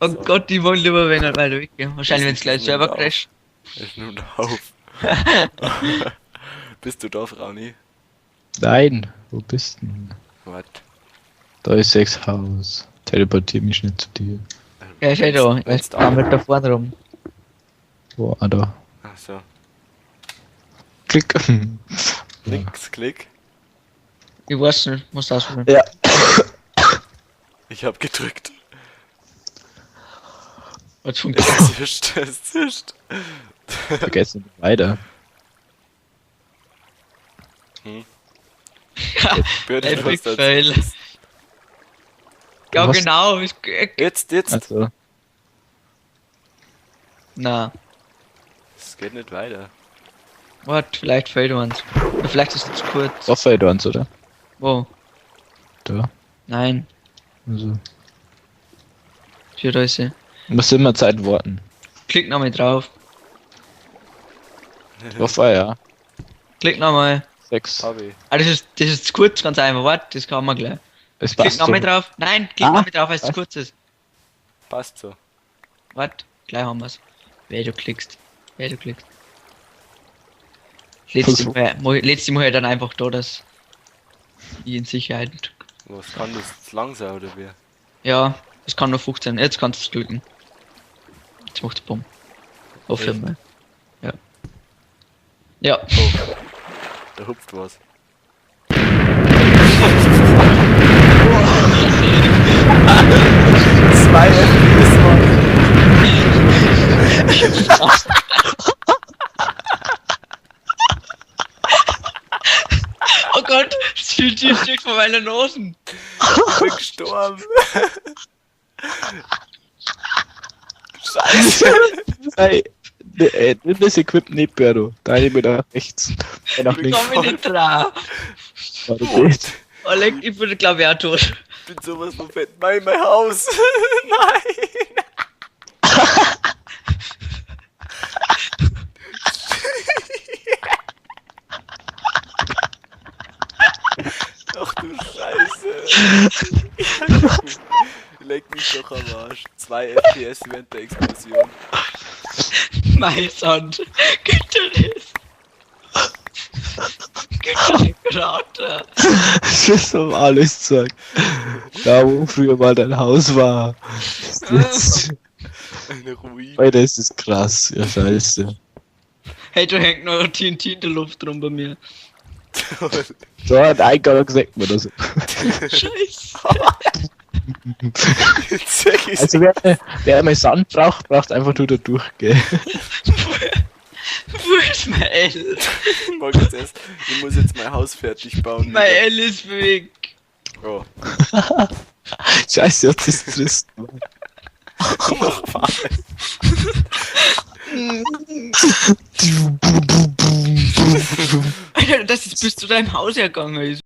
Oh So. Gott, die wollen lieber wenn er weiter weggehen. Wahrscheinlich, wenn es gleich Es Server nimmt auf. crasht. Es nimmt auf. Bist du da, Frauni? Nein, wo bist du denn? What? Da ist sechs Haus. Teleportier mich nicht zu dir. Ja, ist eh da. Er Wenn's ist mit da vorne rum. Wo, ah, da. Ach so. Klick. Nix, klick. Ich weiß nicht, muss ausprobieren. Ja. Ich hab gedrückt. Was funktioniert? Es zischt, es zischt. Vergessen weiter. Hm. Bitte, du Epic hast jetzt- Fail. Ja, Was? genau. Ist, Jetzt, jetzt. Also, na, Es geht nicht weiter. warte, vielleicht fehlt uns. Vielleicht ist es zu kurz. da fällt uns, oder? Wo? Da. Nein. Also. Hier, da ist sie. Muss immer Zeit warten. Klick nochmal drauf. Da war ja. Klick nochmal. Sechs. Hab ich. Ah, das ist zu kurz, ganz einfach. Warte, das kann man gleich. Es Klick passt nochmal so. drauf. Nein, klick Ah, nochmal drauf, weil es zu was? kurz ist. Passt so. Warte, gleich haben wir's. Wer du klickst. Wer du klickst. Letztes Mal, letztes Mal dann einfach da, dass ich in Sicherheit. Was kann das zu lang sein, oder wie? Ja, es kann nur 15. Jetzt kannst du klicken. Jetzt macht's Bumm. Hoffe ich Echt? mal. Ja. Ja. Oh. Da hupft was. Zwei FPS, Mann. Oh Gott, GG steht vor meiner Nase. Ich bin gestorben. Scheiße. Ey, ne, ey, nimm das Equipment nicht, Berdo. Da nehme ich nach rechts. Nach Ich links. komm nicht dran. Warte, geht. Oleg, ich bin glaube ich auch tot. Ich bin sowas von fett. Mein Haus. Nein. Ach du Scheiße. Leck mich doch am Arsch. 2 FPS während der Explosion. Mein Sand. Geht denn das? Geht denn gerade? Das ist so alles Zeug. Da, wo früher mal dein Haus war. Ist jetzt. Eine Ruine. Alter, ist das krass. Ja, scheiße. Hey, da hängt noch TNT in der Luft rum bei mir. So hat Eingang gesagt oder so. Scheiße. Jetzt sag ich's. Also wer einmal Sand braucht, braucht einfach nur da durchgehen. Wo ist mein L? Ich mag jetzt erst. Ich muss jetzt mein Haus fertig bauen. Mein wieder. L ist weg. Oh. Scheiße, jetzt ist es trist. Mann. Mach mal. Alter, dass es bis zu deinem Haus hergegangen ist.